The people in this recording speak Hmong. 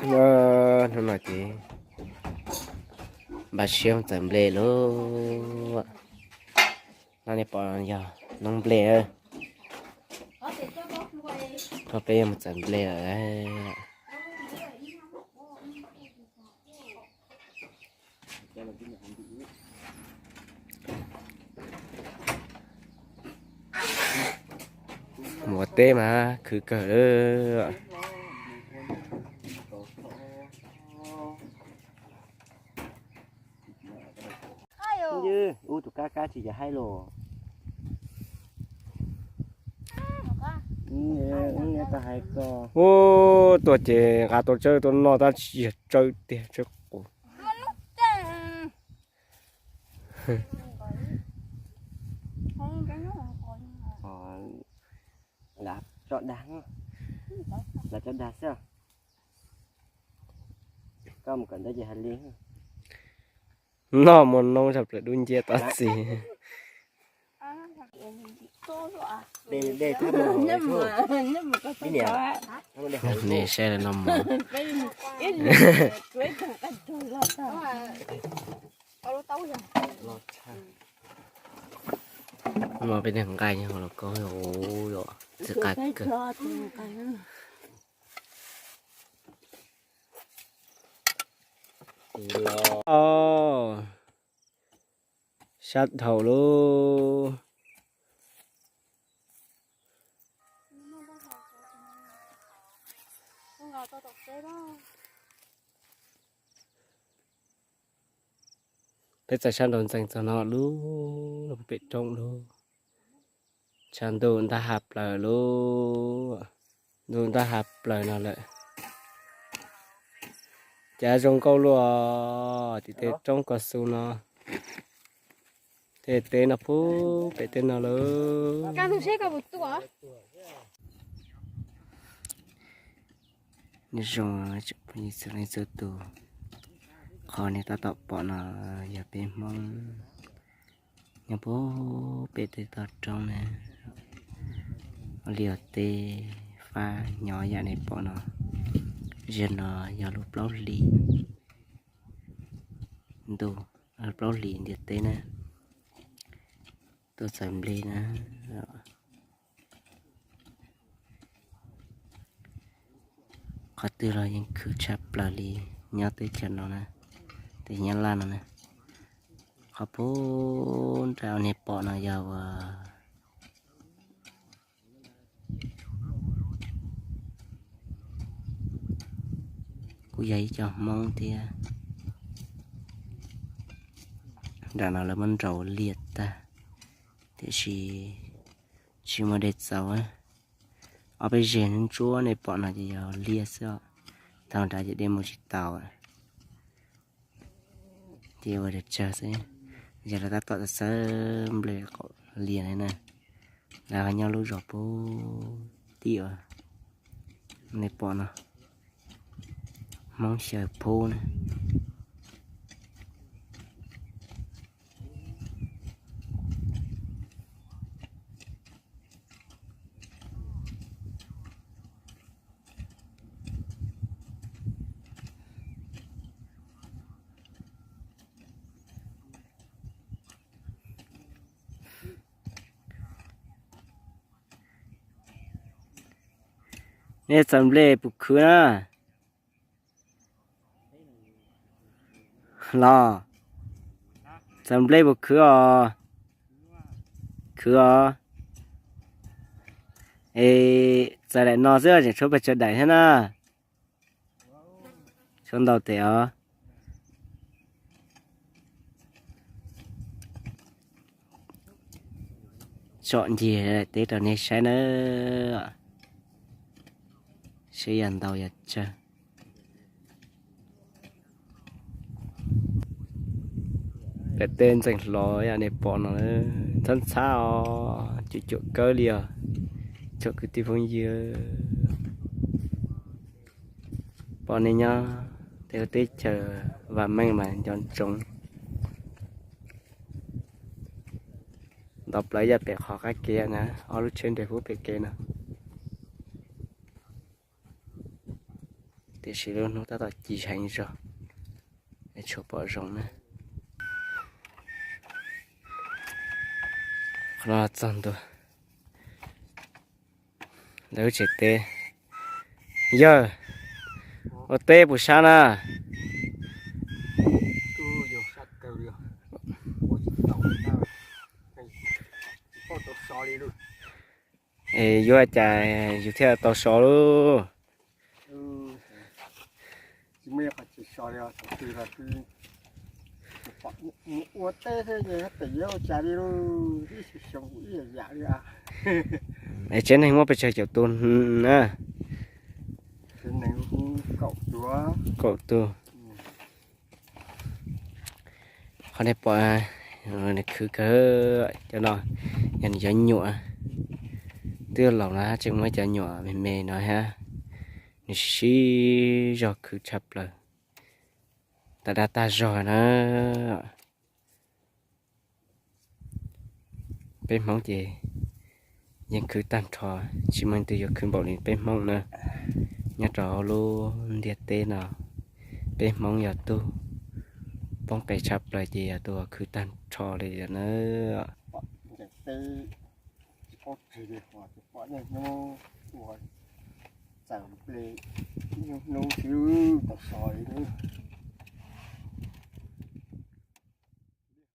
Hnub no ces npaj siab mus txawm nplej lauj. No nej pom yog noob nplej. Koj peb yuav mus txawm nplej lawm. Mus ua teb mas khwv kawg. Ub, tus kab kab tsis yog haib los. Ub, tuaj ces nqa tau tsawb tuaj noj tab tsis yog tsawb tiag, tsawb qus. Lam tso dag, lam tso dag xwb. Koj mus kawm ntawv ces hais li. Noj mus noob zog plaws dub nciab tod txiv. Nej saib no mog. No peb tej nqaij nyob hauv lauj kaub, txiv qab kawg. Sab dhau lauj. Peb txawm sab nraud ntxeev txog no lub pem roob lauj. Tshav ntuj ntab hav plaws lauj. Ntuj ntab hav plaws no lawm. Cas zoo nkauj luaj tim tej roob ko xu no. Tej teb no puag pem tej no lawm. Nyob zoo tsoom phooj ywg txhua leej txhua tus, qhov nej tab tom pom no yog peb Hmoob nyob puag pem tej toj roob na. Ua liaj ua teb fab nyob yam nej pom no. Zaum no yog lub plaub hlis ntuj, plaub hlis ntiaj teb na, tuaj txawm nplej na. Qhov twg los yeej khwv tshaj plaws li nyob teb chaws no na, teb Nyab Laj no na. Qhov puag nram uas nej pom no yog uas kuj yog ib co Hmoob thiab. Nram no lawv muab nraus liaj tag, tiam sis tsis muaj dej txaus. Ob peb zeg ntsuab nej pom no ces yog liaj xwb os, thaum nrad ces dej mus tsis taus. Ces ua tsawg xwb, yog lawv tab tom xawb nplej qaum liaj na. Lawv ho nyob lub zos puag tim uas nej pom no, Hmoob Xyaw Phub na. Nej txawm nplej puas khwv na? Los, txawm nplej puas khwv os? Khwv os. Es txawm daim no xwb tseem tshuav pes tsawg daim thiab na? Tshuav ntau tes os. Tsom ncig daim teb rau nej saib nawb, saib yog ntau yog tsawg. Daim teb ntxeev hlo yam nej pom no, ntxhab ntxhab os, cuam cuam kawg li os, tsoom kwv tij phooj ywg. Pom nej nyob tej ua teb chaws vam meej mas nco ntsoov. Nto plaws yam pem qhov qab kev na, ob lub tsheb nres pub pem kev no. tiam sis lub hnub tab tom ci heev zog, tshuav pom zoo na. Qhov no txog ntua lawv lub tsev teb. Yawg, ua teb puas sab na? Es yuav cas yus thiaj tau so lauj? Es tsev neeg muaj pes tsawg caum tus na? Kaum tus. Qhov nej pom, nws khwv kawg. Cov no yog nws cov nyuam, twb laus no tseem muaj cov nyuam me me no thiab. Nws siv zog khwv tshaj plaws, tag dab tag zog na. Peb Hmoob ces yeej khwv tag nrho, tsis muaj leej twg yuav khwv npaum li peb Hmoob na. Nyob rau hauv lub ntiaj teb no, peb Hmoob yog tug poob qes tshaj plaws ces yog tug uas khwv tag nrho li na. Hnub xwb tau so li.